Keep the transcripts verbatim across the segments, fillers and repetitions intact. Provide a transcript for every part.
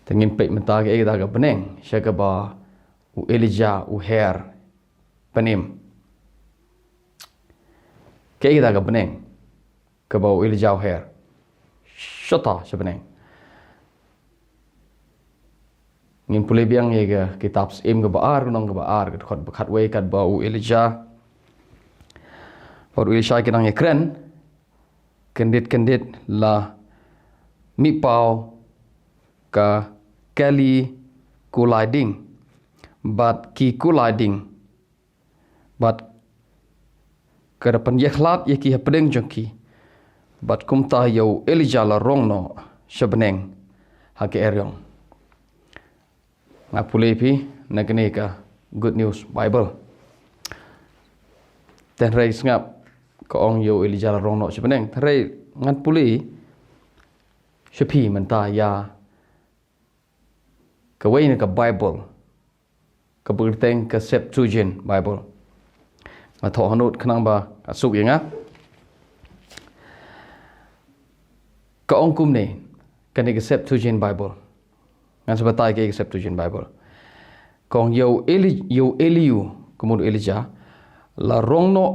Te ngin peit mynta kaei kata ka bneng sha kaba u Elijah u her pynim. Kaei kata ka bneng kaba u Elijah u her? Shata sha bneng. Ngin pule biang ïa ka kitab Syiem kaba ar, lynnong kaba ar, ka dkhot ba khatwei, katba u Elijah bad u Elisha ki nang ïakren, kyndit kyndit la mih paw ka kali kulai ding bad ki kulai ding, bad ka da pynïakhlad ïa ki hapdeng jong ki, bad kumta ïa u Elijah la rong noh sha bneng ha ka eriong. Nga pule phi na kane ka Good News Bible. Tynrai sngap, ka ong ïa u Elijah la rong noh sha bneng. Tynrai ngan pule sha phi mynta ïa kawei na ka Bible, kaba kyrteng ka Septuagint Bible. Nga thoh hangnud khnang ba ka suk ïa nga. Ka ong kumne, kane ka Septuagint Bible. Ngan sa batai kaei ka Septuagint Bible. Ka ong ïa u Eli, ïa u Eliu, kumno Elijah, la rong noh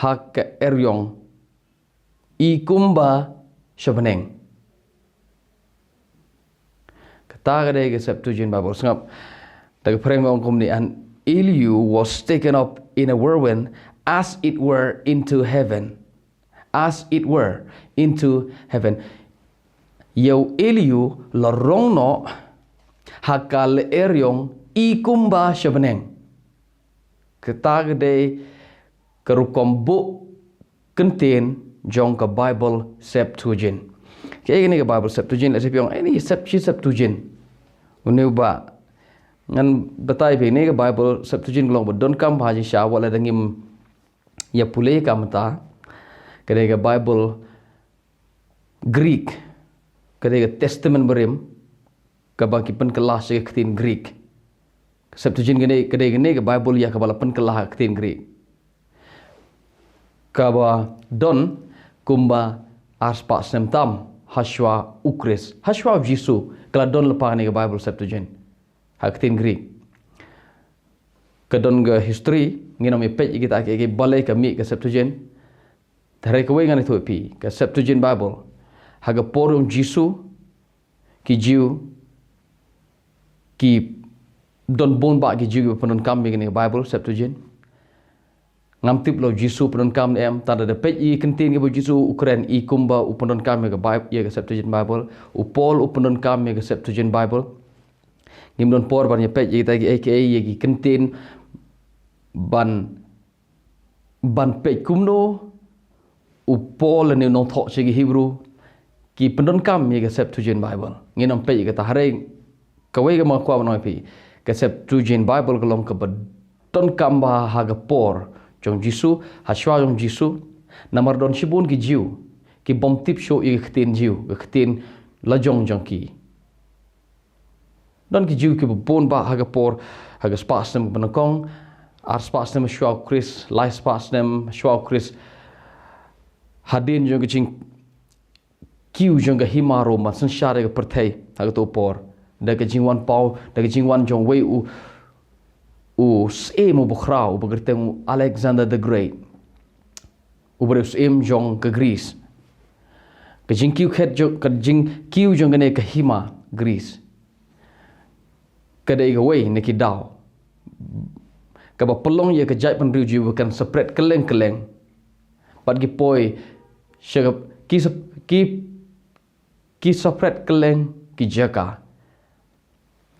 ha ka eriong i kumba sha bneng. Kata ka dei ka Septuagint Bible. Sngap, da ka phareng ong kumne, and Elihu was taken up in a whirlwind, as it were into heaven. As it were into heaven. Ïa u Elihu la rong noh ha ka eriong i kumba sha bneng. Kata ka dei ka rukom buh kyntien jong ka Bible Septuagint. Kaei kane ka Bible Septuagint, la shu ong, "Ai, ne Sept-, shi Septuagint." Une u bah, ngan batai phi, ne ka Bible Septuagint ka long ba donkam bha jingshisha, wat la da ngim ïa pule ka mynta. Ka dei ka Bible Greek, ka dei ka Testament barim, kaba ki pynkylla sha ka ktien Greek. Ka Septuagint ka dei, ka dei kane ka Bible ïa kaba la pynkylla ha ka ktien Greek, kaba don kumba arspah snem tam hashwa u Khrist, hashwa u Jisu, ka la don lypa kane ka Bible Septuagint ha ka ktien Greek. Ka don ka history, ngin ym ïa peit ïa kita kiei kiei balei ka mih ka Septuagint. Te hynrei kawei ngan ïathuh ïa phi, ka Septuagint Bible, ha ka por jong u Jisu, ki Jiw, ki don bun bah ki Jiw kiba pyndonkam ïa kane ka Bible Septuagint. Ngam tip lada u Jisu u pyndonkam ne em, tang da peit ïa ki kyntien kiba u Jisu u kren, i kumba u pyndonkam ïa ka Bi-, ïa ka Septuagint Bible, u Paul u pyndonkam ïa ka Septuagint Bible. Ngim don por ban ïa peit ïa kita kiei kiei, ïa ki kyntien ban ban peit kumno u Paul lane u nongthoh sha ki Hebru ki pyndonkam ïa ka Septuagint Bible. Ngin ym peit ïa kata, hynrei kawei kaba nga kwah ban ong ïa phi, ka Septuagint Bible ka long kaba donkam bha ha ka por jong u Jisu, hashwa jong u Jisu, namar don shibun ki Jiw ki bym tip shuh ïa ka ktien Jiw, ka ktien lajong jong ki. Don ki Jiw kiba bun bah ha ka por, ha ka spah snem kaba nyngkong, arspah snem shwa u Khrist, laispah snem shwa u Khrist. Hadien jong ka jingkiew jong ka hima Rom ban synshar ïa ka pyrthei ha kato ka por, da ka jingwan paw, da ka jingwan jong uwei u, u syiem uba khraw, uba kyrteng u Alexander the Great, u briew syiem jong ka Greece. Ka jingkiew khet jong, ka jingkiew jong kane ka hima Greece, ka dei kawei na ki daw kaba pynlong ïa ka jaitbynriew Jiw ba kan separate kylleng kylleng. Bad ki poi sha ka, ki sep-, ki, ki separate kylleng ki jaka.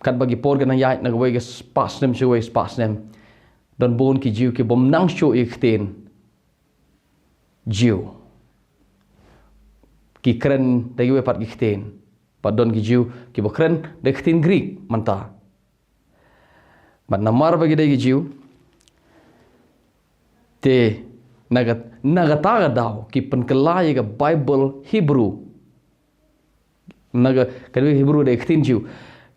Katba ki por ki nang ïaid na kawei ka spah snem sha kawei spah snem, don bun ki Jiw ki bym nang shuh ïa ka ktien Jiw. Ki kren da kiwei pat ki ktien. Bad don ki Jiw kiba kren da ka ktien Greek mynta. Bad namar ba ki dei ki Jiw, te na ka, na kata ka daw ki pynkylla ïa ka Bible Hebru. Na ka, ka Hebru dei ka ktien Jiw.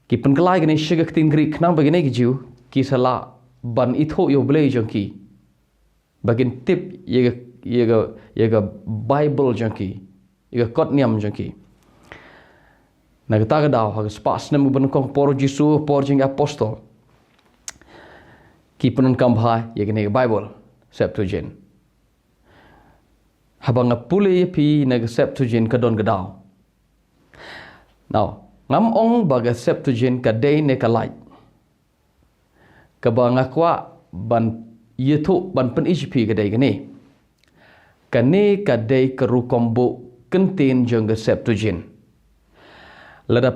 Ki pynkylla ïa kane sha ka ktien Greek khnang ba kine ki Jiw ki sa lah ban ithuh ïa U Blei jong ki, ba kin tip ïa ka, ïa ka, ïa ka Bible jong ki, ïa ka kot niam jong ki. Na kata ka daw, ha ka spah snem uba nyngkong por Jisu, por jong ki apostol, ki pyndonkam bha ïa kane ka Bible, Septuagint. Haba nga pule ïa phi na ka Septuagint ka don ka daw. Now, ngam ong ba ka Septuagint ka dei ne ka lait. Kaba nga kwah ban ïathuh ban pyni ïa phi ka dei kane. Kane ka dei ka rukom buh kyntien jong ka Septuagint. Lada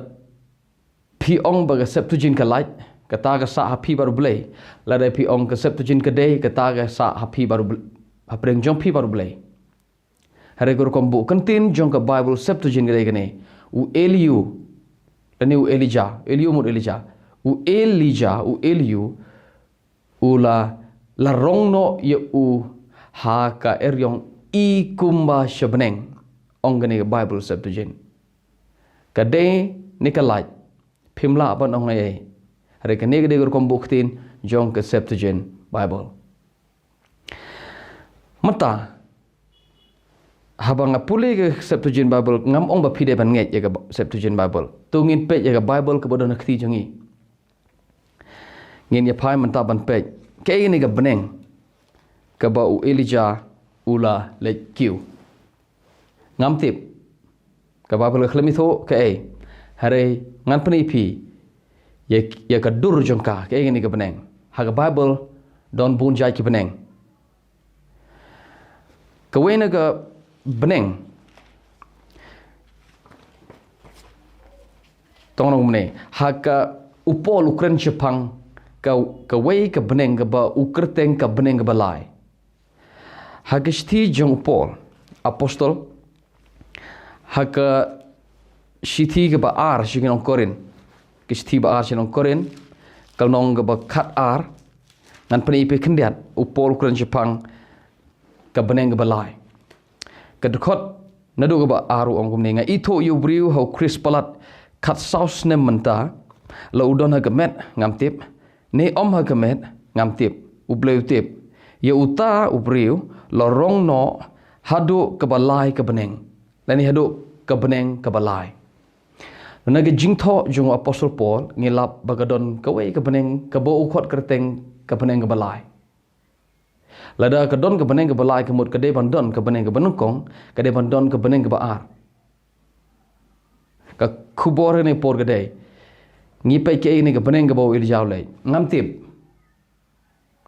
phi ong ba ka Septuagint ka lait, kata ka sah ha phi bad U Blei. Lada phi ong ka Septuagint ka dei, kata ka sah ha phi bad U Blei, ha pdeng jong phi bad U Blei. Hynrei ka rukom buh kyntien jong ka Bible Septuagint ka dei kane. U Eliu, lane u Elijah, Eliu mut Elijah. U Elijah, u Eliu, u la, la rong noh ïa u ha ka eriong i kumba sha bneng. Ong kane ka Bible Septuagint. Ka dei ne ka lait, phim lah ban ong ei ei. Hynrei kane ka dei ka rukom buh kyntien jong ka Septuagint Bible. Mynta, haba nga pule ka Septuagint Bible, ngam ong ba phi dei ban ngeit ïa ka Septuagint Bible. To ngin peit ïa ka Bible kaba don ha kti jong ngi. Ngin ïa phai mynta ban peit kaei kane ka bneng kaba u Elijah u la leit kiew. Ngam tip. Ka Bible ka khlem ïathuh kaei. Hynrei ngan pyni ïa phi ïa, ïa ka dur jong ka, kaei kane ka bneng. Ha ka Bible don bun jait ki bneng. Kawei na ka bneng, tang nongmne, ha ka, u Paul u kren shaphang ka, kawei ka bneng kaba u kyrteng ka bneng kaba lai. Ha ka shithi jong u Paul apostol, ha ka shithi kaba ar sha ki nong Korinth, ka shithi ba ar sha ki nong Korinth, ka lynnong kaba khat ar, ngan pyni ïa phi khyndiat, u Paul u kren shaphang ka bneng kaba lai. Ka dkhot naduh kaba ar u ong kumne, nga ithuh ïa u briew ha u Khrist palat khatsaw snem mynta, la u don ha ka met, ngam tip, ne ym ha ka met, ngam tip, U Blei u tip. Ïa uta u briew la rong noh haduh kaba lai ka bneng, lane haduh ka bneng kaba lai. Na ka jingthoh jong u apostol Paul, ngi lap ba ka don kawei ka bneng kaba u khot kyrteng ka bneng kaba lai. Lada ka don ka bneng kaba lai, ka mut ka dei ban don ka bneng kaba nyngkong, ka dei ban don ka bneng kaba ar. Ka khubor ha kane ka por ka dei, ngi peit kaei kane ka bneng kaba u Elijah u leit. Ngam tip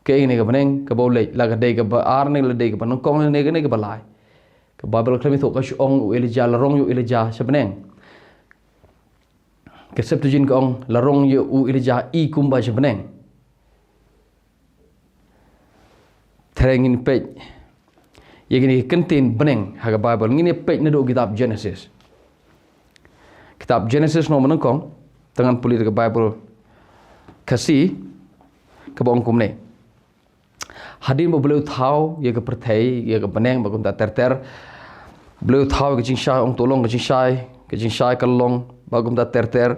kaei kane ka bneng kaba u leit, la ka dei kaba ar ne la dei kaba nyngkong ne ka dei kaba lai. Ka Bible ka khlem ïathuh, ka shu ong u Elijah, la rong ïa u Elijah sha bneng. Ka Septuagint ka ong, la rong ïa u Elijah i kumba sha bneng. Te ngin peit ïa kine ki kyntien bneng ha ka Bible, ngin ïa peit naduh kitab Genesis. Kitab Genesis nongmane nyngkong, te ngan pule da ka Bible Khasi, kaba ong kumne. Hadien ba U Blei u thaw ïa ka pyrthei, ïa ka bneng bad kumta ter ter, U Blei u thaw ïa ka jingshai, ong to long ka jingshai, ka jingshai kan long, bad kumta ter ter.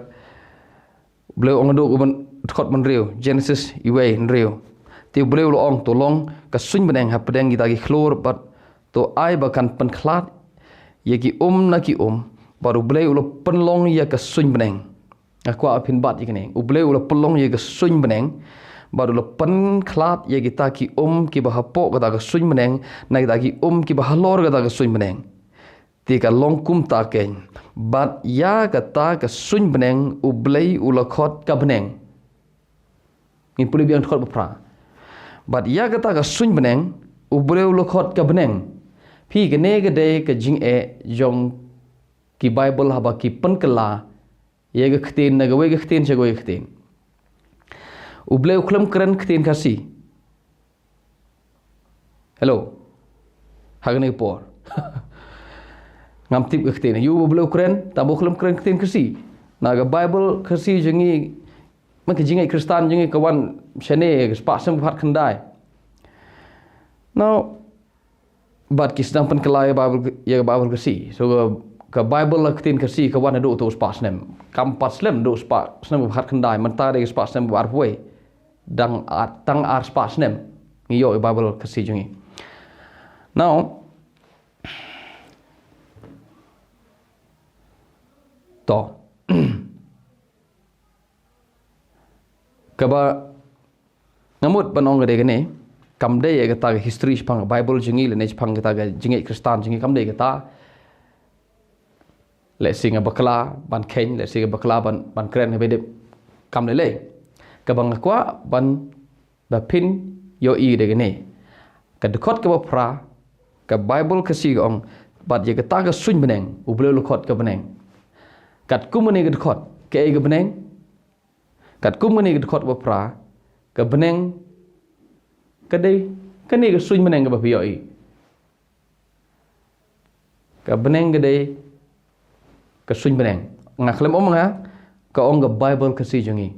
U Blei u ong haduh ka dkhot ba hynriew, Genesis wei hynriew. Te U Blei u la ong, to long ka suiñ bneng hapdeng kita ki khlur, bad to ai ba kan pynkhlad ïa ki um na ki um, bad U Blei u la pynlong ïa ka suiñ bneng. Nga kwah phin bat ïa kane. U Blei u la pynlong ïa ka suiñ bneng, bad u la pynkhlad ïa kita ki um kiba hapoh kata ka suiñ bneng na kita ki um kiba halor kata ka suiñ bneng. Te ka long kumta keiñ. Bad ïa kata ka suiñ bneng U Blei u la khot ka bneng. Ngin pule biang dkhot ba phra. Bad ïa kata ka suiñ bneng U Blei u la khot ka bneng. Phi, kane ka dei ka jingeh jong ki Bible haba ki pynkylla ïa ka ktien na kawei ka ktien sha kawei ka ktien. U Blei u khlem kren ktien Khasi. Hello. Ha kane ka por. Ngam tip ka ktien aïu ba U Blei u kren, tangba u khlem kren ktien Khasi. Na ka Bible Khasi jong ngi, man ka jingngeit Khristan jong ngi ka wan shane ka spah snem ba khatkhyndai. Now, bad ki sdang pynkylla ïa ka Bible, ïa ka Bible Khasi. So ka, ka Bible la ktien Khasi ka wan haduh to spah snem. Kam pat slem, haduh spah snem ba khatkhyndai, mynta dei ka spah snem ba arphew wei. Dang ar, tang ar spah snem ngi ïoh ïa ka Bible Khasi jong ngi. Now, to. Kaba nga mut ban ong ka dei kane, kam dei ïa kata ka history shaphang ka Bible jong ngi lane shaphang kata ka jingngeit Khristan jong ngi, kam dei kata. Lehse nga bakla ban kheiñ, lehse nga bakla ban, ban kren ha ba dep, kam lei lei. Kaba nga kwah ban ba phin ïohi dei kane. Ka dkhot kaba phra, ka Bible Khasi ka ong, bad ïa kata ka suiñ bneng, U Blei u la khot ka bneng. Katkum kane ka dkhot, kaei ka bneng? Katkum kane ka dkhot kaba phra, ka bneng ka dei kane ka suiñ bneng kaba phi ïohi. Ka bneng ka dei ka suiñ bneng. Nga khlem ong nga, ka ong ka Bible Khasi jong ngi.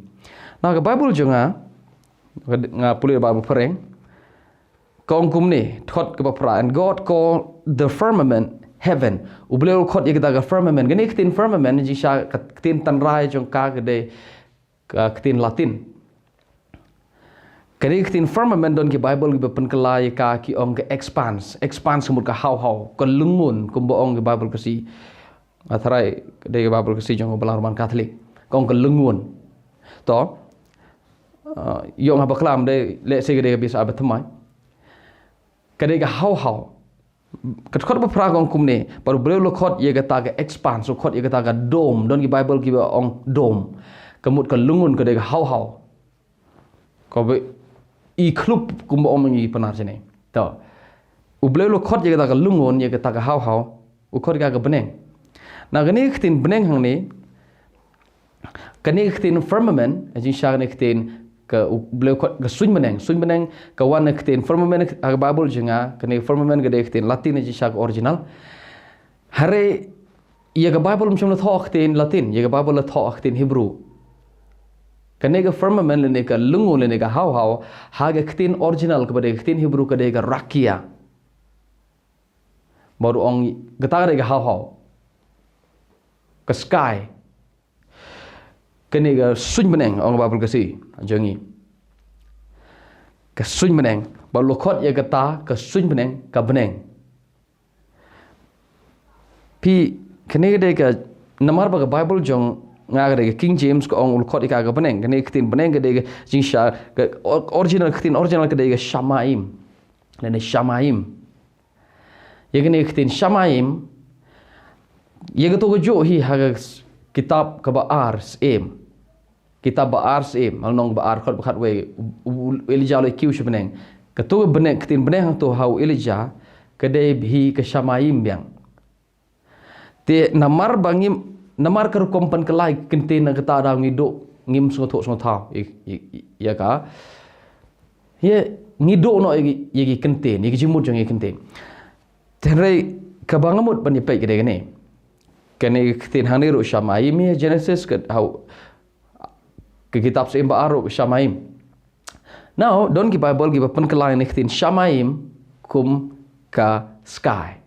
Na ka Bible jong nga, nga pule Bible phareng, ka ong kumne, dkhot kaba phra, "And God called the firmament heaven." U Blei u khot ïa kata ka firmament. Kane ka ktien firmament, jingshisha ka ktien tynrai jong ka ka dei ka ktien Latin. Kane ka ktien firmament don ki Bible kiba pynkylla ïa ka ki ong ka expanse. Expanse ka mut ka haw haw, ka lyngngun kumba ong ki Bible Khasi. Nga tharai ka dei ka Bible Khasi jong ka Balang Roman Catholic. Ka ong ka lyngngun. To, uh, ïoh nga bakla, dei, lehse ka dei ka bishar ba thymmai. Ka dei ka haw haw. Ka dkhot ba phra ka ong kumne, bad U Blei u la khot ïa kata ka expanse, u khot ïa kata ka dome, don ki Bible kiba ong dome. Ka mut ka lyngngun, ka dei ka haw haw. Kaba i khlub kumba ong ngi Pnar jane. To. U Blei u la khot ïa kata ka lyngngun, ïa kata ka haw haw, u khot ïa ka bneng. Na kane ka ktien bneng hangne, kane ka ktien firmament, jingshisha kane ka ktien ka U Blei u khot ka suiñ bneng. Suiñ bneng ka wan na ka ktien firmament ha ka Bible jong nga, kane firmament ka dei ka ktien Latin, jingshisha ka original. Hynrei ïa ka Bible ym shym la thoh ha ka ktien Latin, ïa ka Bible la thoh ha ka ktien Hebrew. Kane ka firmament lane ka lyngngun lane ka haw haw, ha ka ktien original kaba dei ka ktien Hebrew ka dei ka rakia. Bad u ong kata ka dei ka haw haw. Ka sky. Kane ka suiñ bneng, ong ka Bible Khasi jong ngi. Ka suiñ bneng, bad u la khot ïa kata ka suiñ bneng ka bneng. Phi, kane ka dei ka, namar ba ka Bible jong nga ka dei ka King James, ka ong u la khot ïa ka ka bneng. Kane ka ktien bneng ka dei ka jingshisha, ka or-, original, ka ktien original ka dei ka shamaim. Lane shamaim. Ïa kane ka ktien shamaim, ïa kato ka juh hi ha ka s-, kitab kaba ar Syiem. Kitab ba ar Syiem, lynnong ba ar, dkhot ba khatwei, u, u, u Elijah u la kiew sha bneng. Kato ka bneng, ka ktien bneng hangto ha u Elijah, ka dei hi ka shamaim biang. Te namar ba ngim, namar ka rukom pynkylla kyntien na kata ka daw ngi duh, ngim sngewthuh sngewthaw ïa, ïa, ïa ka. Ïa, ngi duh noh ïa ki, ïa ki kyntien, ïa ki jingmut jong ki kyntien. Te hynrei kaba nga mut ban ïa peit ka dei kane. Kane ka ktien hangne ruh shamaim, ïa Genesis ka, ha u, ka kitab Syiem ba ar ruh shamaim. Now, don ki Bible kiba pynkylla ïa kane ka ktien shamaim kum ka sky.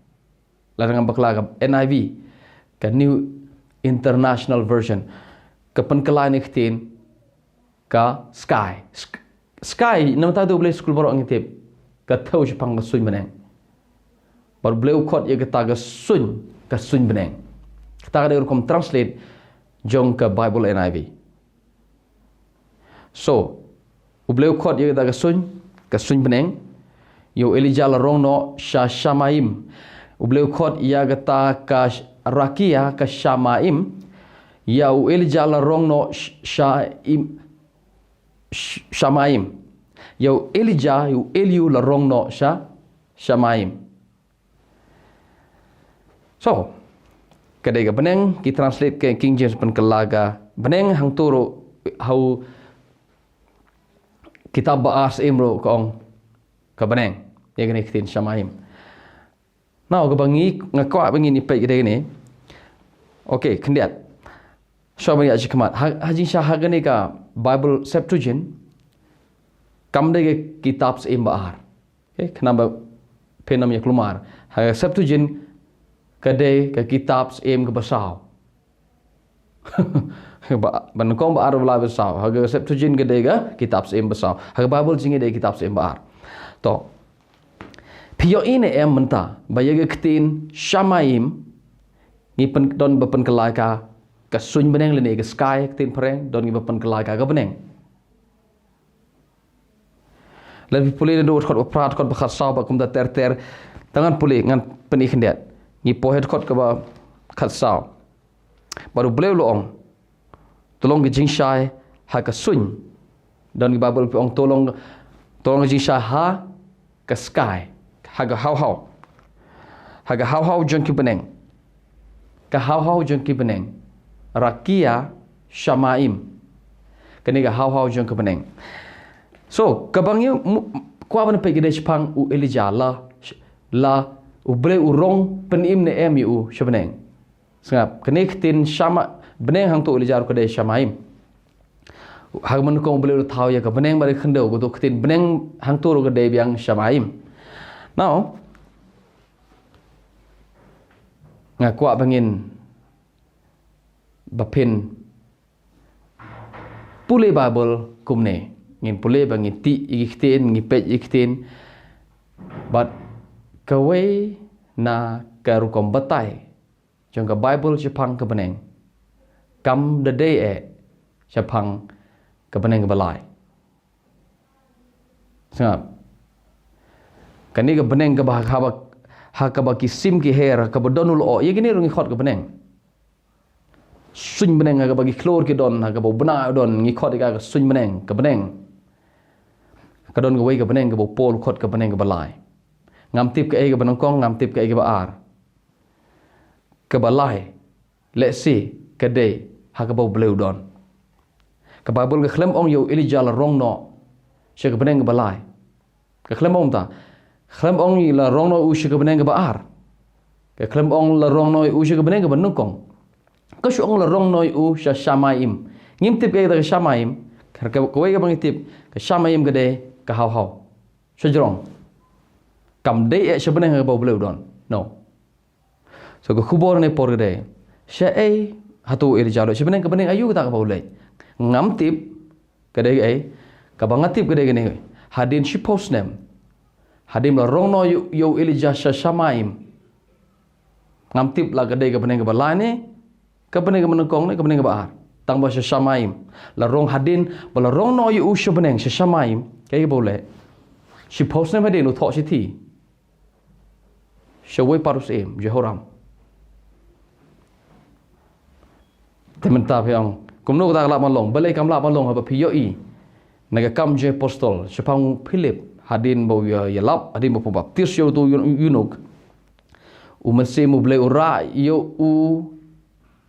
Lada ngam bakla ka N I V, ka New International Version, ka pynkylla ïa kane ka ktien ka sky. Sk-, sky, namar kata U Blei, skul baroh ngi tip, ka thew shaphang ka suiñ bneng. Bad U Blei u khot ïa kata ka suiñ, ka suiñ bneng. Kata ka dei rukom translate jong ka Bible N I V. So, U Blei u khot ïa kata ka suiñ, ka suiñ bneng. Ïa u Elijah la rong noh sha shamaim. U Blei u khot ïa kata ka sh-, rakia ka shamaim. Ïa u Elijah la rong noh sh-, sha im-, sh-, shamaim. Ïa u Elijah, ïa u Eliu la rong noh sha shamaim. So, ka dei ka bneng, ki translate ka King James pynkylla ka bneng, hangto ruh ha u kitab ba ar Syiem ruh ka ong ka bneng. Ïa kane ka ktien shamaim. Now, kaba ngi, nga kwah ba ngin ïa peit ka dei kane. Okay, khyndiat. Shuwa ban ïa shi khmat. Ha, ha jingshisha ha kane ka Bible Septuagint, kam dei ka kitab Syiem ba ar. Okay, khnang ba phin ym ïa kulmar. Ha Septuagint ka dei ka kitab Syiem kaba saw. Ba, ba nyngkong, ba ar, ba lai, ba saw. Ha ka Septuagint ka dei ka kitab Syiem ba saw. Ha ka Bible jong ngi dei kitab Syiem ba ar. To. Phi ïohi ne em mynta ba ïa ka ktien shamaim ngi pyn, don ba pynkylla ka ka suiñ bneng lane ka sky, ka ktien phareng, don ngi ba pynkylla ka ka bneng. Lada phi pule naduh dkhot ba phra, dkhot ba khatsaw, bad kumta ter ter. Te ngan pule, ngan pyni khyndiat. Ngi poi ha dkhot kaba khatsaw. Bad U Blei u la ong, to long ka jingshai ha ka suiñ. Don ki Baibl phi ong, to long, to long ka jingshai ha ka sky, ha ka hawhaw. Ha ka hawhaw jong ki bneng. Ka hawhaw jong ki bneng. Rakia shamaim. Kane ka hawhaw jong ki bneng. So, kaba ngi mu-, kwah ban peit ka dei shaphang u Elijah, la, la U Blei u rong pynim ne em ïa u sha bneng. Sngap, kane ka ktien shama, bneng hangto u Elijah ruh ka dei shamaim. Ha ka nyngkong U Blei u la thaw ïa ka bneng bad ka khyndew, kato ka ktien bneng hangto ruh ka dei biang shamaim. Now, nga kwah ba ngin, ba phin pule Baibl kumne. Ngin pule ba ngin tih ïa ki ktien, ngin peit ïa ki ktien. Bad kawei na ka rukom batai jong ka Baibl shaphang ka bneng kam da dei eh shaphang ka bneng kaba lai. Sngap. Kane ka bneng kaba, ha kaba, ha kaba ki sim ki her, ha kaba don u lyoh, ïa kine ruh ngi khot ka bneng. Suiñ bneng ha kaba ki khlur ki don, ha kaba u bnai u don, ngi khot ïa ka ka suiñ bneng, ka bneng. Ka don kawei ka bneng kaba u Paul u khot ka bneng kaba lai. Ngam tip kaei kaba nyngkong, ngam tip kaei kaba ar. Kaba lai, lehse ka dei ha kaba U Blei u don. Ka Baibl ka khlem ong ïa u Elijah la rong noh sha ka bneng kaba lai. Ka khlem ong ta. Khlem ong ïa la rong noh u sha ka bneng kaba ar. Ka khlem ong la rong noh u sha ka bneng kaba nyngkong. Ka shu ong la rong noh u sha shamaim. Ngim tip kaei kata ka shamaim. Ka, ka, kawei kaba ngi tip, ka shamaim ka dei ka hawhaw. Sha jrong. Kam dei eh sha bneng ha kaba U Blei u don. No. So ka khubor ne por ka dei, shaei hato u Elijah u leit sha bneng, ka bneng aïu kata kaba u leit? Ngam tip, ka dei kaei? Kaba nga tip ka dei kane, hadien shiphew snem. Hadien ba la rong noh ïa u, ïa u Elijah sha shamaim. Ngam tip la ka dei ka bneng kaba lai ne ka bneng kaba nyngkong ne ka bneng kaba ar. Tang ba sha shamaim. La rong hadien ba la rong noh ïa u sha bneng, sha shamaim. Kaei kaba u leh? Shiphew snem hadien u thoh shithi sha uwei pat u syiem, Jehoram. Te mynta phi ong, kumno kata ka lah ban long? Balei kam lah ban long? Haba phi ïohi na Ki Kam Jong Ki Apostol, shaphang u Philip, hadien ba u ïa, ïalap, hadien ba pynbaptis ïa uto u, u, eunuch, u Mynsiem U Blei u rah ïa u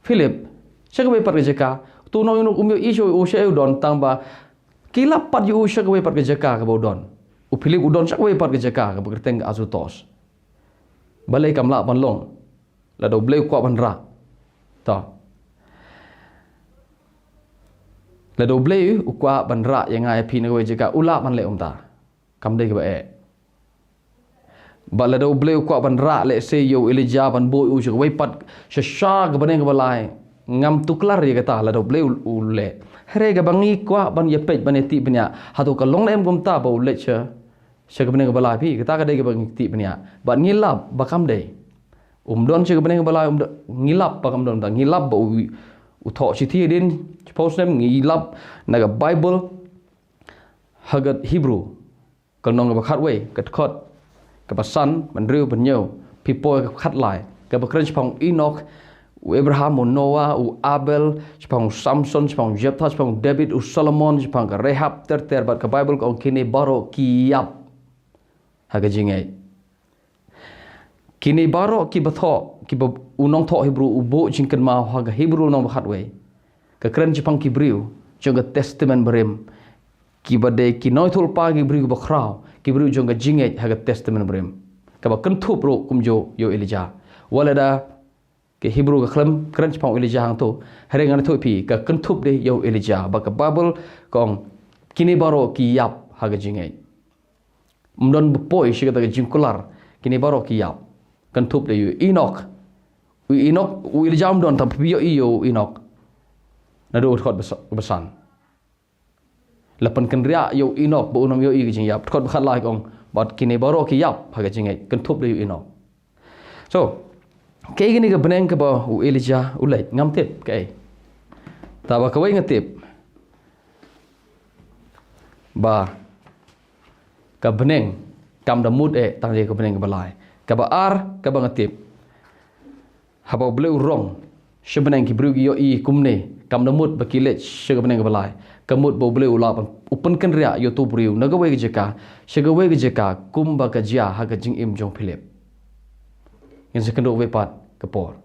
Philip sha kawei pat ka jaka. Uto u nong eunuch um ïohi shuh u shaei u don, tang ba ki lap pat ïa u sha kawei pat ka jaka kaba u don. U Philip u don sha kawei pat ka jaka kaba kyrteng ka Azotus. Balei kam lah ban long? Lada U Blei u kwah ban rah. To. Lada U Blei u kwah ban rah ïa nga ïa phi na kawei jaka, u lah ban leh kumta. Kam dei kaba eh. Bad lada U Blei u kwah ban rah, lehse ïa u Elijah ban buh ïa u sha kawei pat, sha, sha ka bneng kaba lai. Ngam tuklar ïa kata, lada U Blei u, u leh. Hynrei kaba ngi kwah ban ïa peit, ban ïa tip bniah, hato ka long ne em kumta ba u leit sha, sha ka bneng kaba lai phi? Kata ka dei kaba ngi tip bniah. Bad ngi lap ba kam dei. Um don sha ka bneng kaba lai, um don, ngi lap ba kam don, ngi lap ba u, u thoh shithi hadien shiphew snem, ngi lap na ka Baibl ha ka Hebru, ka lynnong kaba khatwei, ka dkhot kaba san, ban hynriew, ban hynñiew, phi poi ka khatlai, kaba kren shaphang u Enok, u Abraham, u Noah, u Abel, shaphang u Samson, shaphang u Jephthah, shaphang u David, u Solomon, shaphang ka Rahab, ter ter. Bad ka Baibl ka ong kine baroh ki ïap ha ka jingngeit. Kine baroh kiba thoh, kiba u nongthoh Hebru u buh jingkynmaw ha ka Hebru lynnong ba khatwei, ka kren shaphang ki briew jong ka Testament Barim, kiba dei ki nongïathuhlypa, ki briew kiba khraw, ki briew jong ka jingngeit ha ka Testament Barim, kaba kynthup ruh kumjuh ïa u Elijah. Wat lada ka Hebru ka khlem kren shaphang u Elijah hangto, hynrei ngan ïathuh ïa phi, ka kynthup dei ïa u Elijah. Bad ka Baibl ka ong, kine baroh ki ïap ha ka jingngeit. Um don ba poi sha kata ka jingkular, kine baroh ki ïap. Kynthup dei ïa u Enok. U Enok, u Elijah um don, tang phi ïohi ïa u Enok naduh u dkhot ba sa-, ba san. La pynkynriah ïa u Enok ba un ym ïohi ka jingïap. Dkhot ba khatlai ka ong, bad kine baroh ki ïap ha ka jingngeit. Kynthup dei ïa u Enok. So, kaei kane ka bneng kaba u Elijah u leit? Ngam tip kaei. Tangba kawei nga tip, ba ka bneng kam da mut eh tang ïa ka bneng kaba lai. Kaba ar, kaba nga tip, haba U Blei u rong sha bneng, ki briew ki ïohi kumne, kam da mut ba ki leit sha ka bneng kaba lai. Ka mut ba U Blei u lah ban, u pynkynriah ïa uto u briew na kawei ka jaka sha kawei ka jaka, kumba ka jia ha ka jingim jong u Philip. Ngin sa kynduh wei pat ka por.